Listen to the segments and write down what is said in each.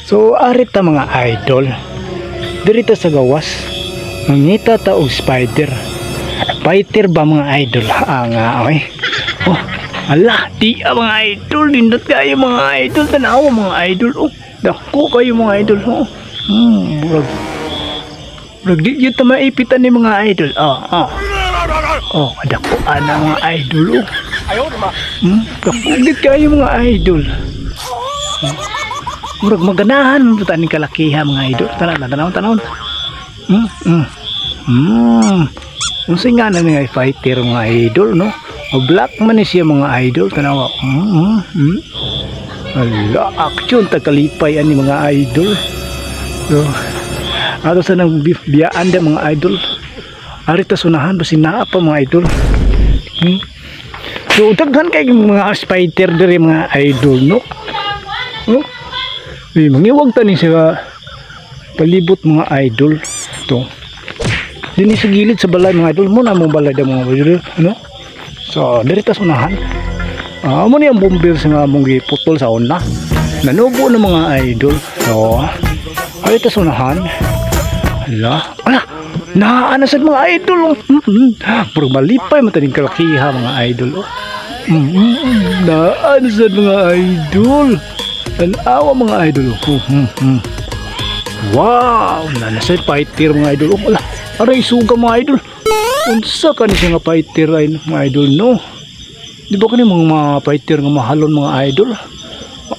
So ari ta, mga idol. Diri ta sa gawas. Mangita ta og spider. Fighter ba, mga idol? Ah nga, okay. Oh, ala, di ah, mga idol. Nindot kayo, mga idol. Tanawa, mga idol. Oh, dako kayo, mga idol. Oh. Murag. Murag di gyud ta maipitan ni mga idol. Oh, oh. Oh, dako ana, mga idol. Oh. Dako gyud kayo, mga idol. Murag maganahan mo ta ning kalakiha, mga idol. Tanaw, tanaw, tanaw. Unsa nga na nga fighter, mga idol, no? O black man ni siya, mga idol, tanawa. Ala, action takalipay ani, mga idol. So, ato sa nang biyaan da, mga idol. Ari ta sunahan basin naa pa, mga idol. So daghan kay mga spider diri, mga idol, no? No? Uy, mangiwag ta ni sa palibot, mga idol. To. Dinhi sa gilid sa balay, mga idol mo na mo balay da, mga idol, ano? So, diri ta sa unahan. Ah, mo ni ang bomber sa nga mong giputol sa una. Nanubo ng mga idol. So, ari ta sa unahan. Hala, ala, naa na sa mga idol. Oh. Puro malipay man taning kalakiha, mga idol. Oh. Naa na sa mga idol. Tanawa, mga idol. Oh. Wow, naa na sa fighter, mga idol. Oh, ala, aray suga, mga idol. Unsa ka ni siya nga fighter ay, mga idol, no? Di ba kani mga fighter nga mahalon, mga idol?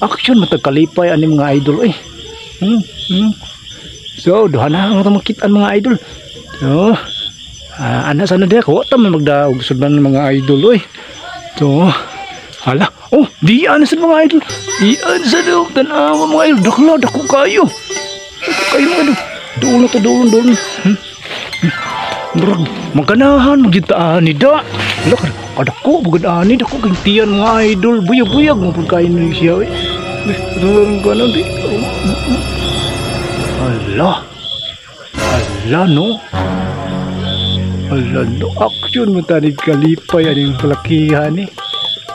Action matagkalipay ani, mga idol, eh. So, duha na ang makitaan, mga idol. So, ana sana diha ko ta man magdaog sudlan ng mga idol, oy. So, hala, oh, di ana sa mga idol. Di ana sa do, tanawa, mga idol, dakla dako kayo. Dako kayo, mga idol. Duol na to, duol, duol. Murag maganahan magyud ta ani da. Hala, kadako bugad ani, dako kay tiyan, mga idol. Buyag-buyag mo pud kayo ni siya, oy. Ano ka na di? Ala. Ala, no. Ala, no. Action mo tanig kalipay aning kalakihan eh.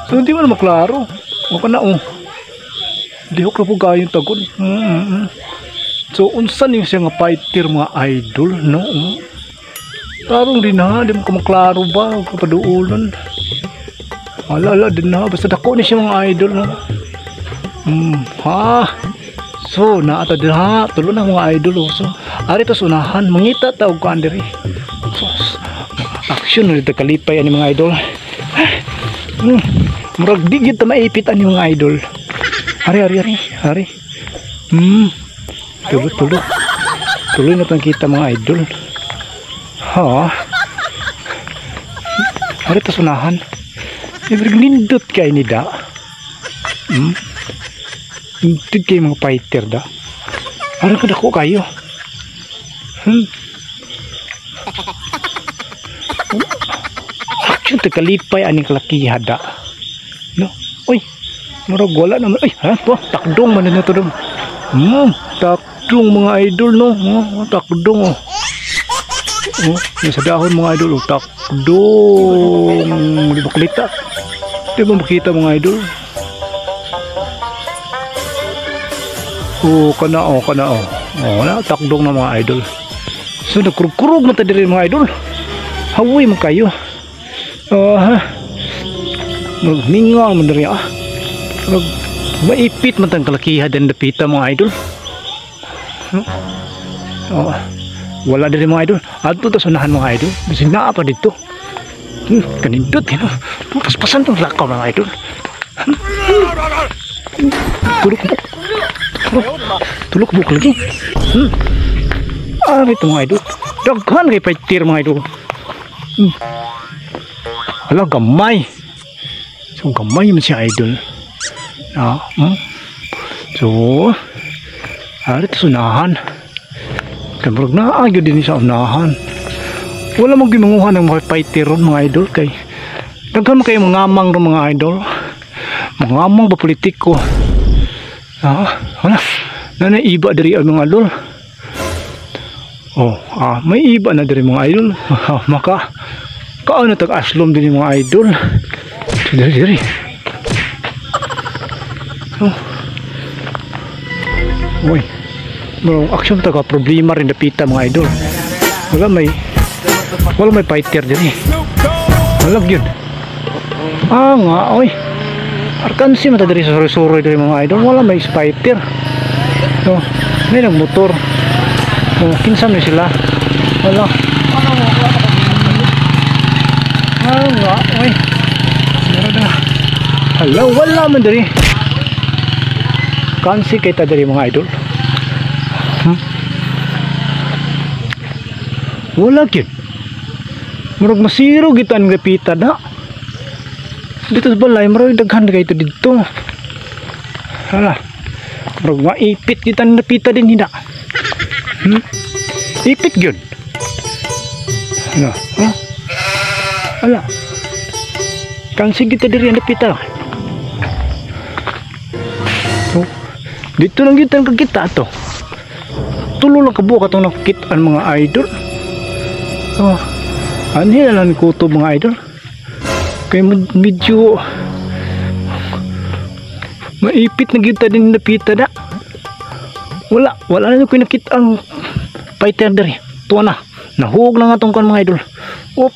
So hindi mo na maklaro. O ka na, oh. Lihok na po gayong tagod. So unsa ni siya nga fighter, mga idol, no? Tarong din ha, di mo ka maklaro ba kapaduulan. Ala, ala din ha, basta dako ni siya, mga idol, no. Ha. So naa ta din ha, tulo na, mga idol, oh. So ari to sa unahan, mangita ta og kuan diri. So, action na dito kalipay ani, mga idol. Murag di gyud ta maipit ani, mga idol. Ari, ari, ari, ari. Tulo, tulo. Tuloy na tang kita, mga idol. Ha. Ari to sa unahan. Libre nindot kay ni da. Nindot kay mga fighter da. Ara ka dako kayo. Action ta kalipay aning kalakiha da. No? Uy, murag wala naman. Ay, ha? To, takdong man na to dong. Takdong, mga idol, no. Oh, takdong, oh. Oh, nasa dahon, mga idol, oh, takdong. Di ba kulita? Di ba makita, mga idol? Oh, kana, oh, kana, oh. Oh, na takdong na, mga idol. So nagkurog-kurog man ta diri, mga idol. Hawoy man kayo. Ah, ha. Magmingaw man diri, ah. Mag maipit man tang kalakiha din dapita, mga idol. No? Oh. Wala diri, mga idol. Adto ta sa unahan, mga idol. Bisin naa pa dito. Kanindot eh, no? Paspasan tong lakaw, mga idol. Tulok buk. Tulok buk lagi. Ah, ito, mga idol. Daghan kay fighter, mga idol. Ala, gamay. So gamay man siya, idol. Ah. So, ari ta sa unahan. Kay murag naa gyud din sa unahan. Wala mo gimanguha ng mga fighter ron, mga idol, kay daghan man kayo mga amang ron, mga idol. Mga amang ba politiko. Ah, wala. Na iba diri ang mga idol. Oh, ah, may iba na diri, mga idol. Maka kaano tag aslom din mga idol. Diri diri. Oh. Uy. Bro, action ta ka problema rin dapita, mga idol. Wala may fighter diri. Wala gyud. Ah nga, oy. Arkansi man ta diri sa suroy-suroy diri, mga idol. Wala may fighter. So, may nagmotor. Oh, kinsa man sila? Wala. Ah nga, oy. Meron na. Hello, wala man diri. Kansi kay ta diri, mga idol. Wala gyud. Murag masiro gyud ang dapita na. Dito sa balay, murag daghan kay ito dito. Hala. Murag maipit gyud ang dapita din hina. Ipit gyud. Hala, ha? Hala. Kansi kita diri ang dapita. So, dito lang gyud ang kakita to. Tulo lang kabuok atong nakita, mga idol. Oh, anhi na lang kutob, mga idol. Kay medyo maipit na gyud ta din napita da. Wala, wala na ko nakita ang fighter diri. Tuwa na. Nahug lang atong kan, mga idol. Op.